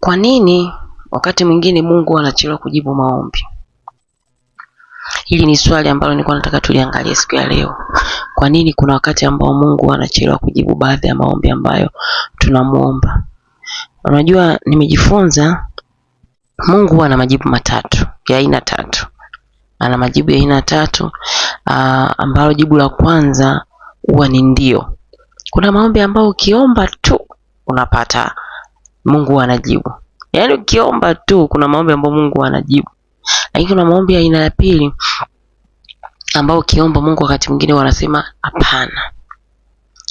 Kwa nini wakati mwingine Mungu anachelewa kujibu maombi? Hili ni swali ambalo nilikuwa nataka tuliangalie siku ya leo. Kwa nini kuna wakati ambao Mungu anachelewa kujibu baadhi ya maombi ambayo tunamuomba? Unajua, nimejifunza Mungu huwa ana majibu matatu ya aina tatu. Ana majibu ya aina tatu, ambalo jibu la kwanza huwa ni ndio. Kuna maombi ambayo ukiomba tu unapata, Mungu anajibu. Yaani ukiomba tu kuna maombi ambayo Mungu anajibu. Lakini kuna maombi ya aina ya pili ambayo ukiomba Mungu wakati mwingine wanasema hapana.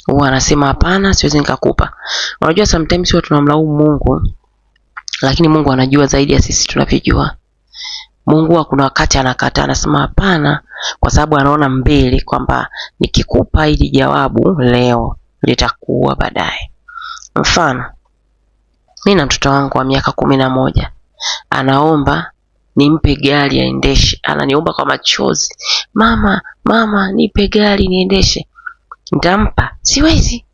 Huwa anasema hapana, siwezi nikakupa. Unajua sometimes huwa tunamlaumu Mungu, lakini Mungu anajua zaidi ya sisi tunavyojua. Mungu huwa kuna wakati anakataa, anasema hapana, kwa sababu anaona mbele kwamba nikikupa hili jawabu leo litakuwa baadaye. Mfano, mimi na mtoto wangu wa miaka 11 anaomba nimpe gari aendeshe, ananiomba kwa machozi, mama mama, nipe gari niendeshe. Nitampa? Siwezi.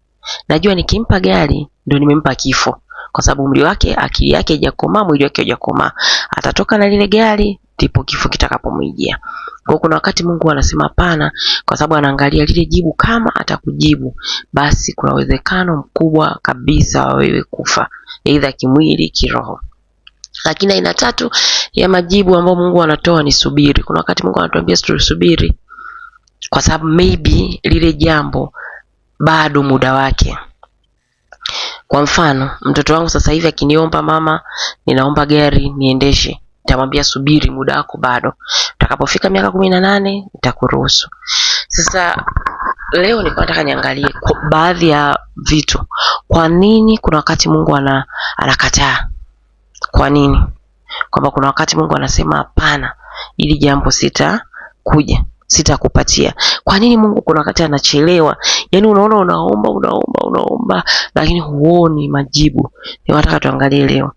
Najua nikimpa gari ndio nimempa kifo, kwa sababu umri wake, akili yake haijakomaa, mwili wake haujakomaa. Atatoka na lile gari ndipo kifo kitakapomwijia. Kwa kuna wakati Mungu anasema hapana, kwa sababu anaangalia lile jibu, kama atakujibu basi kuna uwezekano mkubwa kabisa wa wewe kufa, aidha kimwili, kiroho. Lakini aina tatu ya majibu ambayo Mungu anatoa ni subiri. Kuna wakati Mungu anatuambia tusubiri, kwa sababu maybe lile jambo bado muda wake. Kwa mfano, mtoto wangu sasa hivi akiniomba, mama, ninaomba gari niendeshe, nitamwambia subiri, muda wako bado, utakapofika miaka 18 nitakuruhusu. Sasa leo nilikuwa nataka niangalie baadhi ya vitu. Kwa nini kuna wakati Mungu anakataa? Kwa nini? Kwamba kuna wakati Mungu anasema hapana, ili jambo sitakuja, sitakupatia. Kwa nini Mungu kuna wakati anachelewa? Yaani unaona unaomba, unaomba, unaomba lakini huoni majibu. Nataka tuangalie leo.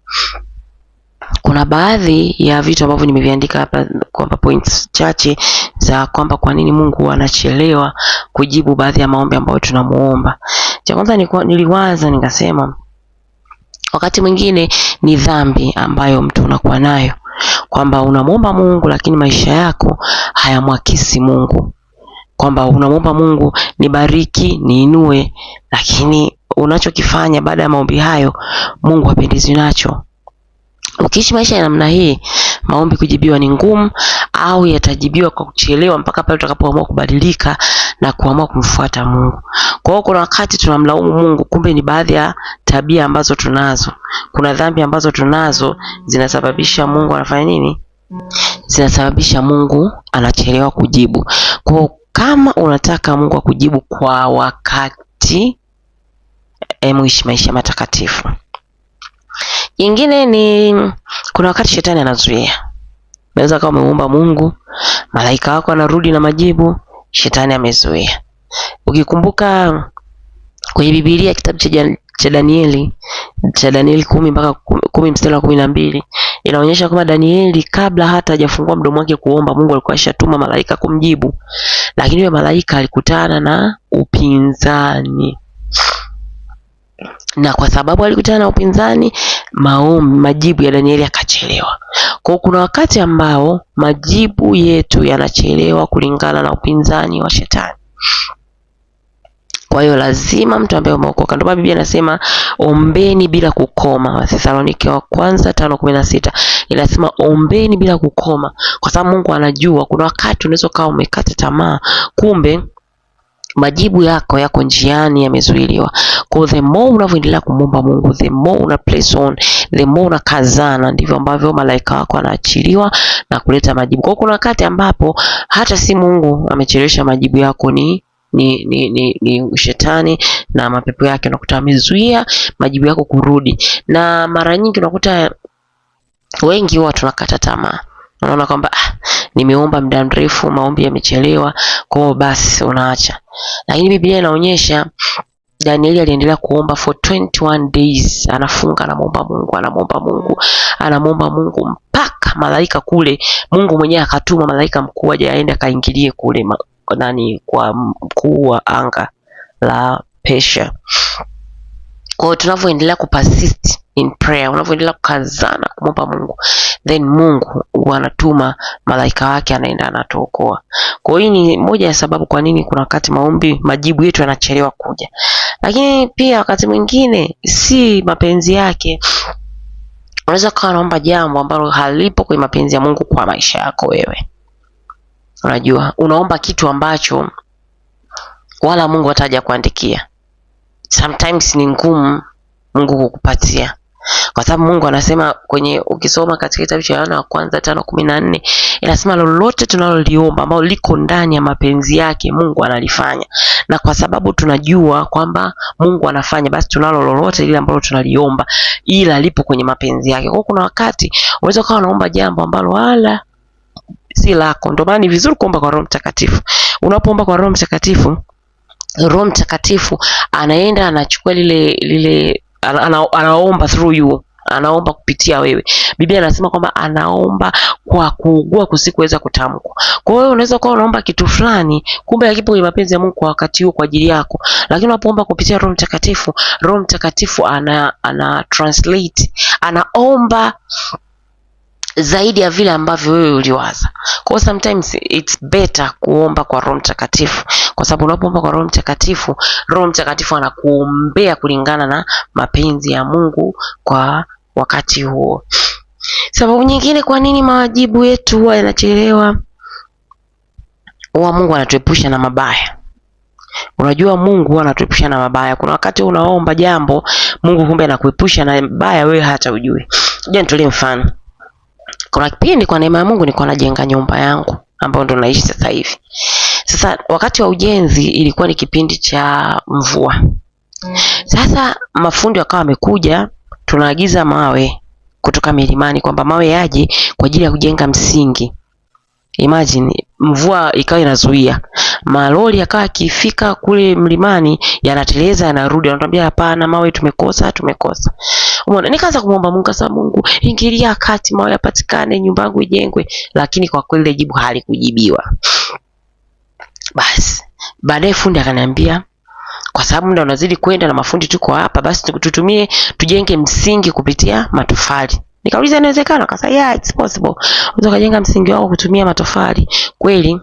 Kuna baadhi ya vitu ambavyo nimeviandika hapa kwamba points chache za kwamba kwa nini Mungu anachelewa kujibu baadhi ya maombi ambayo tunamuomba. Cha kwanza niliwaza nikasema wakati mwingine ni dhambi ambayo mtu unakuwa nayo, kwamba unamuomba Mungu lakini maisha yako hayamwakisi Mungu, kwamba unamuomba Mungu nibariki, niinue, lakini unachokifanya baada ya maombi hayo Mungu hapendezwi nacho. Ukiishi maisha ya namna hii, maombi kujibiwa ni ngumu, au yatajibiwa kwa kuchelewa mpaka pale utakapoamua kubadilika na kuamua kumfuata Mungu. Kwa hiyo kuna wakati tunamlaumu Mungu, kumbe ni baadhi ya tabia ambazo tunazo. Kuna dhambi ambazo tunazo zinasababisha Mungu anafanya nini? Zinasababisha Mungu anachelewa kujibu. Kwa hiyo kama unataka Mungu akujibu kwa wakati, muishi maisha matakatifu. Nyingine ni kuna wakati shetani anazuia. Unaweza kama umemuomba Mungu, malaika wako anarudi na majibu, shetani amezuia. Ukikumbuka kwenye Biblia kitabu cha Danieli, cha Danieli 10 mpaka 10 mstari wa 12, inaonyesha kwamba Danieli kabla hata hajafungua mdomo wake kuomba, Mungu alikuwa ashatuma malaika kumjibu. Lakini yule malaika alikutana na upinzani. Na kwa sababu alikutana na upinzani, maombi, majibu ya Danieli yakachelewa. Kwa kuna wakati ambao majibu yetu yanachelewa kulingana na upinzani wa shetani. Kwa hiyo lazima mtu ambaye umeokoka, ndio maana Biblia inasema ombeni bila kukoma. Wathesalonike wa kwanza 5:16 inasema ombeni bila kukoma, kwa sababu Mungu anajua kuna wakati unaweza kuwa umekata tamaa, kumbe majibu yako yako njiani yamezuiliwa. Kwa the more unavyoendelea kumwomba Mungu, the more una place on, the more unakazana, ndivyo ambavyo malaika wako anaachiliwa na kuleta majibu. Kwa kuna wakati ambapo hata si Mungu amechelewesha majibu yako, ni shetani na mapepo yake, unakuta amezuia majibu yako kurudi. Na mara nyingi unakuta wengi huwa tunakata tamaa. Unaona kwamba nimeomba muda mrefu, maombi yamechelewa, kwa hiyo basi unaacha. Lakini Biblia inaonyesha Danieli aliendelea kuomba for 21 days, anafunga, anamuomba Mungu, anamuomba Mungu, anamuomba Mungu mpaka malaika kule, Mungu mwenyewe akatuma malaika mkuu aje aende akaingilie kule kwa mkuu wa anga la Persia. Kwa hiyo tunavyoendelea kupersist in prayer, unavyoendelea kukazana kumwomba Mungu, then Mungu huwa anatuma malaika wake, anaenda anatuokoa. Kwa hiyo hii ni moja ya sababu kwa nini kuna wakati maombi majibu yetu yanachelewa kuja, lakini pia wakati mwingine si mapenzi yake. Unaweza ukawa unaomba jambo ambalo halipo kwenye mapenzi ya Mungu kwa maisha yako wewe. Unajua, unaomba kitu ambacho wala Mungu hataja kuandikia. Sometimes ni ngumu Mungu kukupatia, kwa sababu Mungu anasema kwenye, ukisoma katika kitabu cha Yohana wa kwanza 5:14 inasema lolote tunaloliomba ambalo liko ndani ya mapenzi yake Mungu analifanya, na kwa sababu tunajua kwamba Mungu anafanya, basi tunalo lolote lile ambalo tunaliomba, ila lipo kwenye mapenzi yake. Kwa hiyo kuna wakati unaweza ukawa unaomba jambo ambalo wala si lako. Ndio maana ni vizuri kuomba kwa Roho Mtakatifu. Unapoomba kwa Roho Mtakatifu, Roho Mtakatifu anaenda anachukua lile lile anaomba through you, anaomba kupitia wewe. Biblia anasema kwamba anaomba kwa kuugua kusikuweza kutamkwa. Kwa hiyo unaweza kuwa unaomba kitu fulani, kumbe hakipo kwenye mapenzi ya Mungu kwa wakati huo kwa ajili yako, lakini unapoomba kupitia Roho Mtakatifu, Roho Mtakatifu ana translate, anaomba zaidi ya vile ambavyo wewe uliwaza. Kwa hiyo sometimes it's better kuomba kwa Roho Mtakatifu, kwa sababu unapoomba kwa Roho Mtakatifu, Roho Mtakatifu anakuombea kulingana na mapenzi ya Mungu kwa wakati huo. Sababu nyingine kwa nini majibu yetu huwa yanachelewa, huwa Mungu anatuepusha na mabaya. Unajua Mungu huwa anatuepusha na mabaya. Kuna wakati unaomba jambo, Mungu kumbe anakuepusha na mabaya, wewe hata ujui. Je, nitolee mfano. Kuna kipindi kwa neema ya Mungu nilikuwa najenga nyumba yangu ambayo ndo naishi sasa hivi. Sasa wakati wa ujenzi ilikuwa ni kipindi cha mvua. Sasa mafundi wakawa wamekuja, tunaagiza mawe kutoka milimani kwamba mawe yaje kwa ajili ya kujenga msingi. Imagine mvua ikawa inazuia, malori yakawa yakifika kule mlimani yanateleza, yanarudi, yanatuambia hapana, mawe tumekosa, tumekosa. Umeona, nikaanza kumwomba Mungu, sasa Mungu ingilia kati, mawe yapatikane, nyumba yangu ijengwe, lakini kwa kweli jibu halikujibiwa. Basi baadaye fundi akaniambia kwa sababu muda unazidi kwenda na mafundi tuko hapa, basi tutumie tujenge msingi kupitia matofali. Nikauliza inawezekana? Akasema yeah, it's possible. Unaweza kujenga msingi wako kutumia matofali. Kweli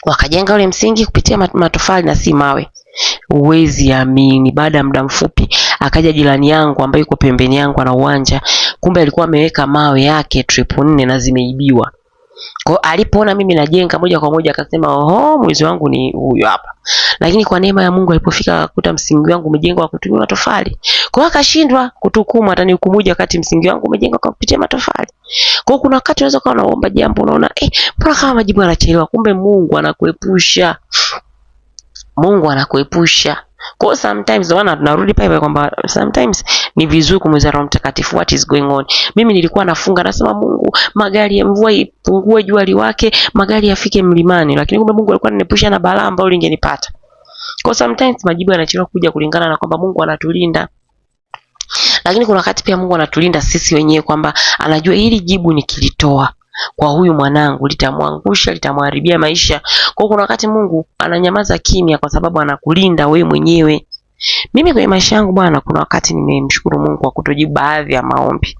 wakajenga ule msingi kupitia matofali na si mawe. Huwezi amini, baada ya muda mfupi akaja jirani yangu ambaye yuko pembeni yangu ana uwanja, kumbe alikuwa ameweka mawe yake trip 4 na zimeibiwa. Kwa alipoona mimi najenga moja kwa moja akasema oho, mwizi wangu ni huyu hapa. Lakini kwa neema ya Mungu alipofika akakuta msingi wangu umejengwa kwa kutumia matofali. Kwa hiyo akashindwa kutuhukumu, atanihukumuje wakati msingi wangu umejengwa kwa kupitia matofali? Kwa hiyo kuna wakati unaweza kuwa unaomba jambo unaona mbona kama majibu yanachelewa, kumbe Mungu anakuepusha. Mungu anakuepusha. Kwa hiyo sometimes wana tunarudi pale kwamba sometimes ni vizuri kumuuliza Roho Mtakatifu what is going on. Mimi nilikuwa nafunga nasema Mungu, magari ya mvua ipungue, jua liwake, magari yafike mlimani, lakini kumbe Mungu alikuwa ananiepusha na balaa ambayo lingenipata. Kwa sometimes majibu yanachelewa kuja kulingana na kwamba Mungu anatulinda. Lakini kuna wakati pia Mungu anatulinda sisi wenyewe kwamba anajua hili jibu nikilitoa kwa huyu mwanangu litamwangusha, litamharibia maisha. Kwa kuna wakati Mungu ananyamaza kimya kwa sababu anakulinda wewe mwenyewe. Mimi kwenye maisha yangu bwana, kuna wakati nimemshukuru Mungu kwa kutojibu baadhi ya maombi.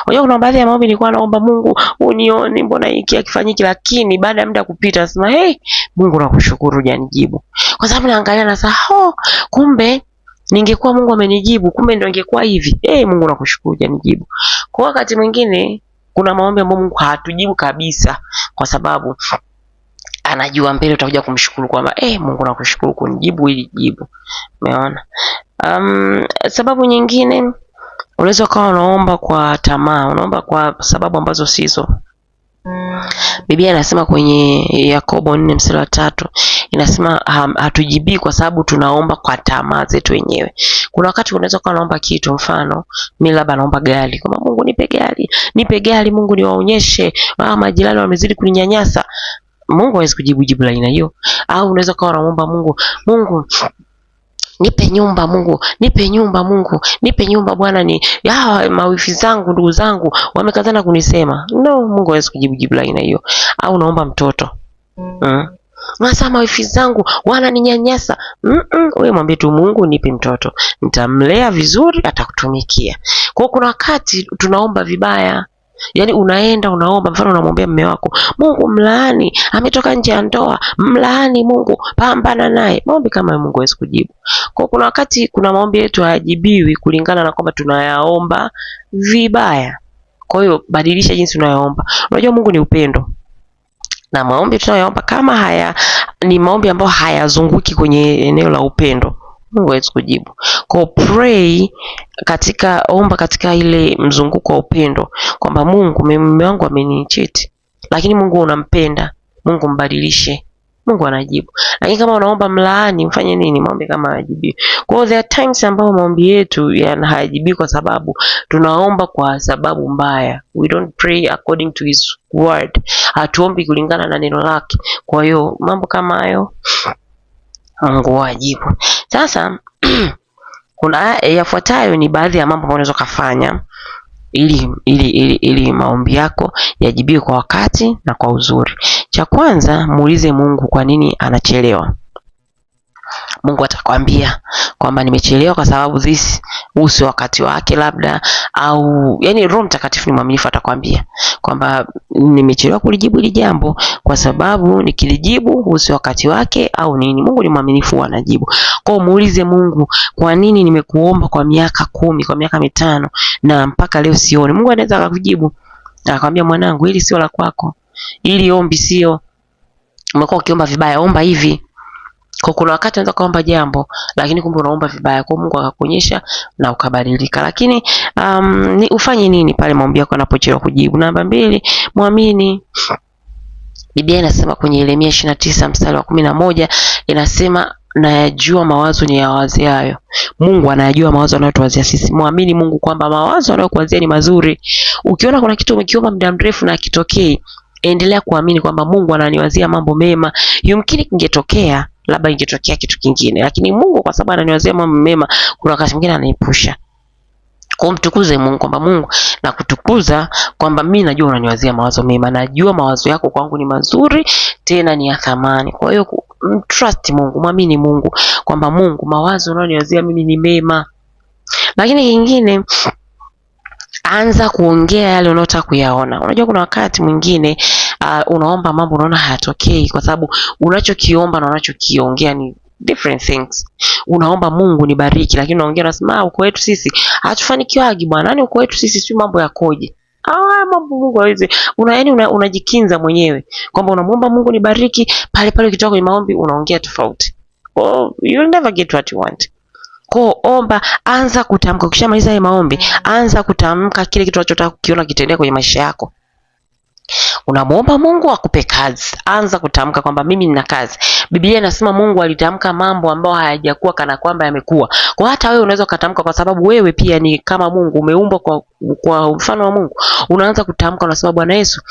Unajua kuna baadhi ya maombi nilikuwa naomba Mungu unione, mbona hiki hakifanyiki, lakini baada ya muda kupita nasema hey, Mungu nakushukuru hujanijibu. Kwa sababu naangalia na sasa, oh, kumbe ningekuwa Mungu amenijibu, kumbe ndio ingekuwa hivi. Hey, Mungu nakushukuru hujanijibu. Kwa wakati mwingine kuna maombi ambayo Mungu hatujibu kabisa kwa sababu anajua mbele utakuja kumshukuru kwamba Mungu nakushukuru kunijibu hili jibu. Umeona? Sababu nyingine unaweza ukawa unaomba kwa tamaa, unaomba kwa sababu ambazo sizo. Biblia inasema kwenye Yakobo 4:3 inasema hatujibii kwa sababu tunaomba kwa tamaa zetu wenyewe. Kuna wakati unaweza kuwa unaomba kitu, mfano mimi labda naomba gari, kwamba Mungu nipe gari, nipe gari, Mungu niwaonyeshe, majirani wamezidi kuninyanyasa. Mungu hawezi kujibu jibu la aina hiyo. Au unaweza kuwa unaomba Mungu, Mungu nipe nyumba, Mungu nipe nyumba, Mungu nipe nyumba Bwana, ni hawa mawifi zangu ndugu zangu wamekazana kunisema. No, Mungu hawezi kujibu jibu la aina hiyo. Au unaomba mtoto Masa mawifi zangu wananinyanyasa. Wewe mwambie tu Mungu nipe mtoto, nitamlea vizuri, atakutumikia. Kwa hiyo kuna wakati tunaomba vibaya. Yaani unaenda unaomba, mfano unamwombea mume wako, Mungu mlaani, ametoka nje ya ndoa, mlaani Mungu, pambana naye. Maombi kama hayo Mungu hawezi kujibu. Kwa kuna wakati kuna maombi yetu hayajibiwi kulingana na kwamba tunayaomba vibaya. Kwa hiyo badilisha jinsi unayoomba. Unajua Mungu ni upendo, na maombi tunayoomba kama haya ni maombi ambayo hayazunguki kwenye eneo la upendo, Mungu hawezi kujibu. Kwa pray katika, omba katika ile mzunguko wa upendo kwamba Mungu, mume wangu amenicheat, lakini Mungu unampenda, Mungu mbadilishe. Mungu anajibu. Lakini kama unaomba mlaani, mfanye nini? Maombi kama hayajibiwi. Kwa hiyo there are times ambayo maombi yetu hayajibiwi kwa sababu tunaomba kwa sababu mbaya. We don't pray according to his word. Hatuombi kulingana na neno lake. Kwa hiyo mambo kama hayo Mungu ajibu. Sasa kuna yafuatayo ni baadhi ya mambo ambayo unaweza kufanya ili maombi yako yajibiwe kwa wakati na kwa uzuri. Cha kwanza, muulize Mungu kwa nini anachelewa. Mungu atakwambia kwamba nimechelewa kwa sababu this, huu sio wakati wake labda, au yani Roho Mtakatifu ni mwaminifu, atakwambia kwamba nimechelewa kulijibu hili jambo kwa sababu nikilijibu huu sio wakati wake au nini. Mungu ni mwaminifu, anajibu. Kwa hiyo muulize Mungu, kwa nini nimekuomba kwa miaka 10, kwa miaka 5 na mpaka leo sioni. Mungu anaweza akakujibu akakwambia, mwanangu, hili sio la kwako, hili ombi sio, umekuwa ukiomba vibaya, omba hivi. Kwa kuna wakati unaweza kuomba jambo lakini kumbe unaomba vibaya, kwa Mungu akakuonyesha na ukabadilika. Lakini ni ufanye nini pale maombi yako yanapochelewa kujibu? Namba 2, muamini. Biblia inasema kwenye Yeremia 29 mstari wa 11 inasema, nayajua mawazo ni yawaziayo. Mungu anayajua mawazo anayotuwazia sisi. Muamini Mungu kwamba mawazo anayokuwazia ni mazuri. Ukiona kuna kitu umekiomba muda mrefu na hakitokei, endelea kuamini kwamba Mungu ananiwazia mambo mema. Yumkini kingetokea, labda ingetokea kitu kingine, lakini Mungu kwa sababu ananiwazia mambo mema, kuna wakati mwingine ananiepusha. Kwa mtukuze Mungu kwamba Mungu, nakutukuza kwamba mimi najua unaniwazia mawazo mema, najua mawazo yako kwangu ni mazuri tena ni ya thamani. Kwa hiyo trust Mungu, mwamini Mungu kwamba Mungu, mawazo unayoniwazia mimi ni mema. Lakini kingine, anza kuongea yale unayotaka kuyaona. Unajua kuna wakati mwingine unaomba mambo unaona hayatokei kwa sababu unachokiomba na unachokiongea ni different things. Unaomba Mungu nibariki, lakini unaongea unasema uko wetu sisi hatufanikiwagi bwana, yani uko wetu sisi si mambo yakoje? Mambo Mungu hawezi. Unajikinza mwenyewe kwamba unamuomba Mungu nibariki, pale pale ukitoka kwenye maombi unaongea tofauti. Oh, you'll never get what you want. Kwa omba, anza kutamka. Ukishamaliza hayo maombi, anza kutamka kile kitu unachotaka kukiona kitendea kwenye maisha yako. Unamuomba Mungu akupe kazi, anza kutamka kwamba mimi nina kazi. Biblia inasema Mungu alitamka mambo ambayo hayajakuwa kana kwamba yamekuwa. Kwa hata wewe unaweza kutamka, kwa sababu wewe pia ni kama Mungu, umeumbwa kwa mfano wa Mungu. Unaanza kutamka, unasema Bwana Yesu,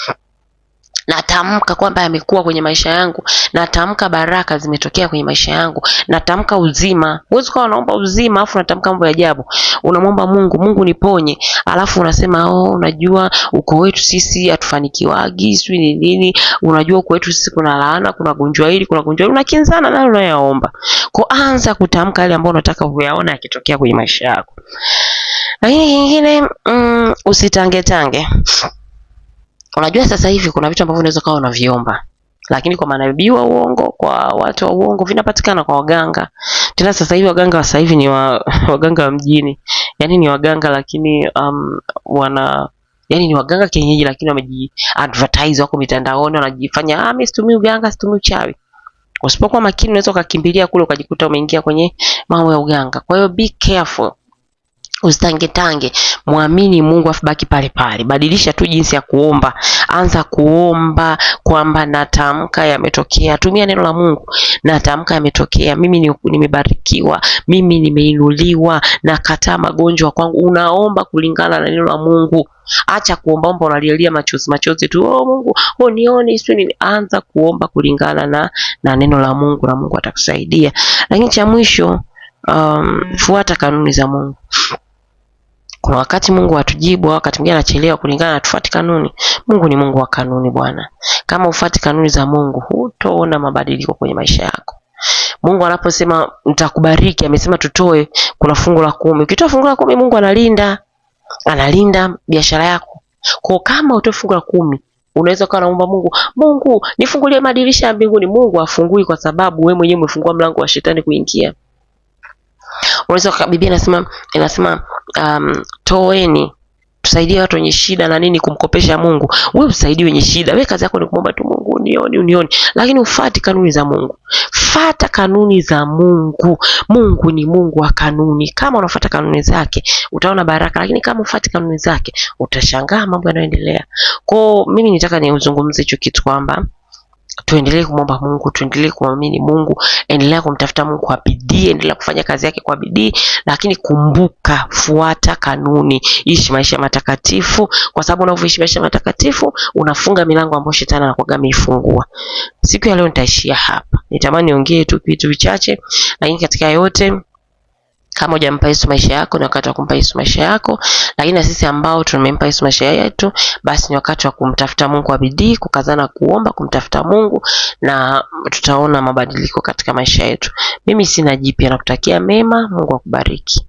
natamka kwamba yamekuwa kwenye maisha yangu, natamka baraka zimetokea kwenye maisha yangu, natamka uzima. Huwezi kuwa unaomba uzima alafu unatamka mambo ya ajabu. Unamwomba Mungu, Mungu niponye, alafu unasema oh, unajua uko wetu sisi hatufanikiwagi, sijui ni nini, unajua uko wetu sisi kuna laana, kuna gonjwa hili, kuna gonjwa hili, unakinzana nalo unayoomba. Kwa anza kutamka yale ambayo unataka kuyaona yakitokea kwenye maisha yako. Lakini kingine, usitangetange. Unajua sasa hivi kuna vitu ambavyo unaweza kuwa unaviomba, lakini kwa manabii wa uongo, kwa watu wa uongo vinapatikana kwa waganga. Tena sasa hivi waganga wa sasa hivi ni waganga wa mjini. Yaani ni waganga lakini yani ni waganga kienyeji lakini wameji advertise, wako mitandaoni wanajifanya, mimi situmii uganga, situmii uchawi. Usipokuwa makini unaweza ukakimbilia kule ukajikuta umeingia kwenye mambo ya uganga. Kwa hiyo be careful. Usitangetange, muamini Mungu afu baki pale pale. Badilisha tu jinsi ya kuomba. Anza kuomba kwamba natamka yametokea. Tumia neno la Mungu, natamka yametokea. Mimi nimebarikiwa, mimi nimeinuliwa, nakataa magonjwa kwangu. Unaomba kulingana na neno la Mungu. Acha kuomba unalialia machozi machozi tu, oh Mungu, oh nione sio nini. Anza kuomba kulingana na neno la Mungu na Mungu atakusaidia. Lakini cha mwisho, fuata kanuni za Mungu. Kuna wakati Mungu hatujibu, wakati mwingine anachelewa kulingana na tufuate kanuni. Mungu ni Mungu wa kanuni bwana. Kama ufuati kanuni za Mungu, hutoona mabadiliko kwenye maisha yako. Mungu anaposema nitakubariki, amesema tutoe, kuna fungu la 10. Ukitoa fungu la 10 Mungu analinda. Analinda biashara yako. Kwa kama utoe fungu la 10, unaweza ukawa unaomba Mungu, Mungu nifungulie madirisha ya mbinguni. Mungu afungui kwa sababu wewe mwenyewe umefungua mlango wa shetani kuingia. Unaweza, Biblia inasema toeni, tusaidie watu wenye shida na nini, kumkopesha Mungu. Wewe usaidie wenye shida, wewe kazi yako ni kumwomba tu Mungu unione, unione, lakini ufuati kanuni za Mungu. Fata kanuni za Mungu. Mungu ni Mungu wa kanuni. Kama unafuata kanuni zake utaona baraka, lakini kama ufuati kanuni zake utashangaa mambo yanayoendelea. Kwa mimi nitaka niuzungumze hicho kitu kwamba tuendelee kumwomba Mungu, tuendelee kumwamini Mungu, endelea kumtafuta Mungu kwa bidii, endelea kufanya kazi yake kwa bidii, lakini kumbuka, fuata kanuni, ishi maisha matakatifu, kwa sababu unavyoishi maisha matakatifu unafunga milango ambayo shetani anakuwa ameifungua. Siku ya leo nitaishia hapa. Nitamani niongee tu vitu vichache, lakini katika yote, kama hujampa Yesu maisha yako, ni wakati wa kumpa Yesu maisha yako. Lakini na sisi ambao tumempa Yesu maisha yetu, basi ni wakati wa kumtafuta Mungu kwa bidii, kukazana kuomba, kumtafuta Mungu, na tutaona mabadiliko katika maisha yetu. Mimi sina jipya, nakutakia mema. Mungu akubariki.